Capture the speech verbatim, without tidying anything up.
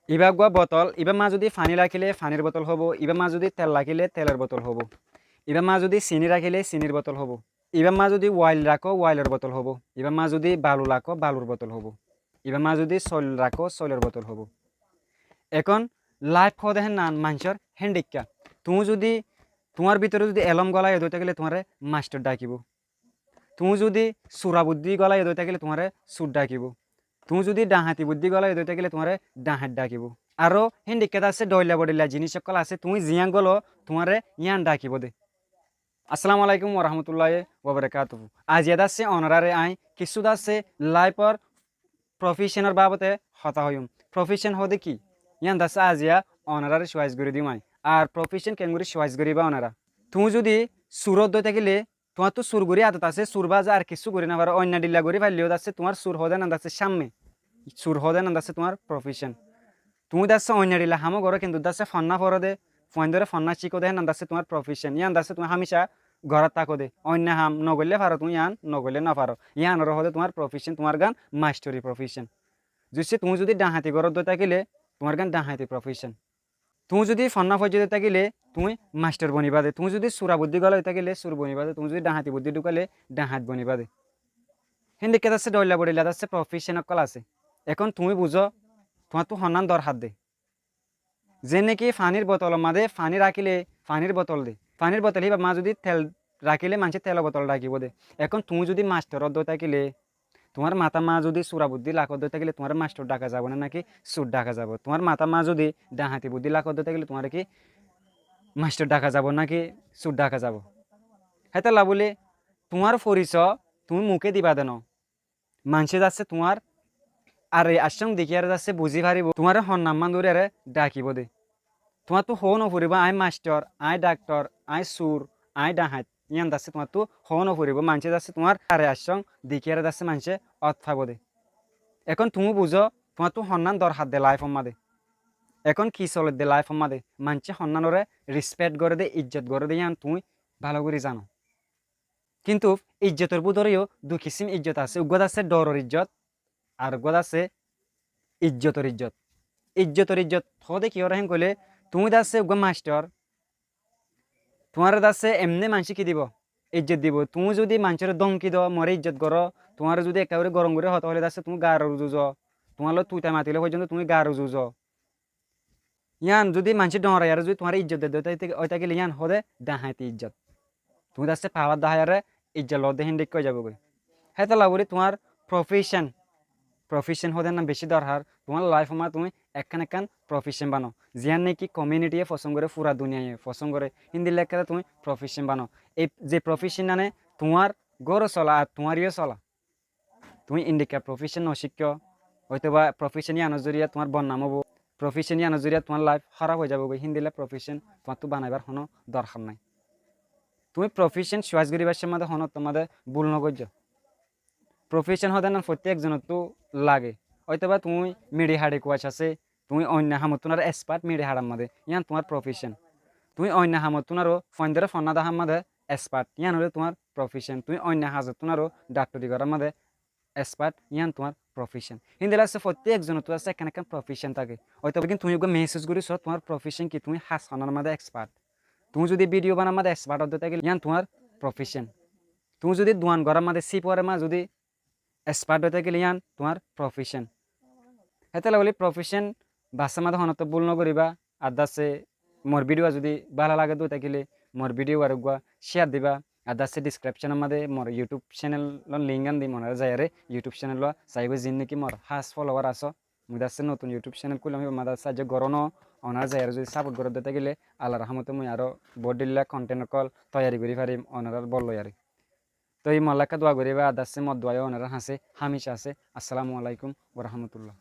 Ibá uggúa botol, ibár maá zudi faní rakíle fanír botol hoibó, ibár maá zudi tel rakíle telor botol hoibó, ibár maá zudi siní rakíle sinir botol hoibó, ibár maá zudi wail rakó wailor botol hoibó, ibár maá zudi balu rakó balur botol hoibó, ibár maá zudi soil rakó soilor botol hoibó. Ekón laif hoóde hénnan maincór héndikka. Tuñí zudi tuáñr bútore zudi elóm gólai dói tákile tuáñre maistor dhakibóu. Tuñí zudi sura buddí gólai dói tákile tuáñre sur dhakibóu. Tuñí zudi dhañhati buddí gólai dói tákile tuáñre dhañhat dhakibóu. Aró héndikka de asé dhoilla bodhoilla ziníc ókkol asé, tuñí ziyán góló tuáñre yían dhakibóu de. Assalamu alaikum warahmatulláhi wabarakátuhu. Aziya de asé onoráre aññí kissú de asé laifór profícenor babote hotá hoiyúm. Profícen hoóde ki? Yían de asé aziya onoráre cuáis gorí diyúm aññí. Ar profícen keéngorí cuáis goríba onorá? Tuñí zudi sur ódde tákile tuáñttú sur gorí adot asé, sur baade ar kissú gorí nofaró, oinno dhilla gorí failleyó de asé tuáñr sur hoóde nan de asé cámme. Sur hoóde nan de asé tuáñr profícen. Tuñí de asé oinno dhilla hamó goró, kintu de asé fonná foróde, fuaindóre fonná cíkóde hénnan de asé tuáñr profícen. Yían de asé tuñí hámica gorát tákode. Oinno ham nogoillé faró tuñí, yían nogoillé nofaró. Yíanoré hoóde tuáñr profícen, tuáñrgán maistori profícen. Zuicce tuñí zudi dhañhati goródde tákile tuáñrgán dhañhati profícen. Tuñí zudi fonná foijjé dói tákile tuñí maistor bonibá de, tuñí zudi sura buddí gólai dói tákile sur bonibá de, tuñí zudi dhañhati buddí dhúkaile dhañhat bonibá de. Héndikka de asé dhoilla bodhoilla de asé profícen ókkol asé. Ekón tuñí buzó tuáñttú honnán dorhar de. Zeén niki fanír botolor maá de faní rakíle fanír botol de. Fanír botol híbar maá zudi tel rakíle maincé telor botol dhakibóu de. Ekón tuñí zudi maistor ódde tákile tuáñr matár maá zudi sura buddí lakódde tákile tuáñre maistor dhaka zaibo né náki sur dhaka zaibo? Tuáñr matár maá zudi dhañhati buddí lakódde tákile tuáñre ki maistor dhaka zaibo náki sur dhaka zaibo? Hétolla bóli tuáñr foriso tuñí muké diba de noó. Maincé de asé tuáñr ar e aiccóng dekíyaré de asé buzí faribóu, tuáñre honnán man dóri eré dhakibóu de. Tuáñttú hoó noforibóu aññí maistor, aññí dhaktor, aññí sur, aññí dhañhait. Yían de asé tuáñttú hoó noforibóu. Maincé de asé tuáñr ar e aiccóng dekíyaré de asé maincé ót faibóu de. Ekón tuñí buzó tuáñttú honnán dorhar de laifór maá de. Ekón ki soledde laifór maá de. Maincé honnánoré rispet goré de, ijjot goré de, yían tuñí bála gorí zano. Kintu ijjotor bútore yó dui kisím ijjot asé. Uggúa de asé dhoror ijjot, ar uggúa de asé ijjotor ijjot. Ijjotor ijjot hoóde ki oré héen hoilé, tuñí de asé uggúa maistor, tuáñre de asé emné maincé ki dibou? Ijjot dibou. Tuñí zudi maincóre dómki do, moré ijjot goró, tuáñre zudi ekkebaré gorom gorí hotá hoilé de asé tuñí gar uzu zo, tuáñr loi tuita matilé foijjonto tuñí gar uzu zo. Yían zudi maincé dhoñraiyaré zudi tuáñre ijjot dedde ói tákile yían hoóde dhañhati ijjot. Tuñí de asé pawar daháiyaré ijjot loódde héndikka ói zaibói. Hétolla bóli tuáñr profícen, profícen hoóde nan bicí dorhar. Tuáñr laifór maá tuñí ekkán ekkán profícen banó. Ziyán niki komíunitiye fosón goré, fura duniyaye fosón goré, héndilla ekkáta tuñí profícen banó. Ei ze profícen nane tuáñr góró sola ar tuáñr yó sola. Tuñí endilla profícen nocíkko, óitoba profícen yíanor zoriya tuáñr bodnam óibo, profícen yíanor zoriya tuáñr laif háraf ói zaibói, héndilla profícen tuáñttú banaibár honó dorhar nái. Tuñí profícen cuáis goríbar cómot honó ottór mazé búl nogoijjó. Profícen hoóde nan fottí ekzonottú lage. Óitoba tuñí meçi haçi kuac asé, tuñí oinno hamottún aró espart meçi haçar mazé, yían tuáñr profícen. Tuñí oinno hamottún aró fuaindóre fonná dahár mazé espart, yían óilde tuáñr profícen. Tuñí oinno hazottún aró dhaktori gorár mazé espart, yían tuáñr profícen. Héndilla asé fottí ekzonottú asé ekkán ekkán profícen táke. Óitoba kintú tuñí uggúa mehésus gorí soó tuáñr profícen ki, tuñí has honár mazé espart. Tuñí zudi vídiyo banár mazé espart ódde tákile yían tuáñr profícen. Tuñí zudi duan gorár mazé, síp uorár mazé zudi espart ói tákile yían tuáñr profícen. Hétolla bóli profícen basár mazé honóttu búl nogoríba. Ar de asé mor vídiyo zudi bála lage dói tákile mor vídiyo uare uggúa céar diba. Ar de asé dhiskripcónor mazé mor yutub cénelor link gán dim, onorá zaiyaré yutub cénel uá saibói, ziín niki mor hás folowar asó. Mui de asé notun yutub cénel kúilam, híbar mazé de asé aijjó goró noó. Onorá zaiyaré zudi sapot goródde tákile Allar rahmote mui aró boóut dhílla konten ókkol toiyari gorí farim onorár bólla loiyaré. Toi molla ekká dua goríba, ar de asé mor dua yó onorár hañsé hámica asé. Assalamu alaikum wa rahmatullah.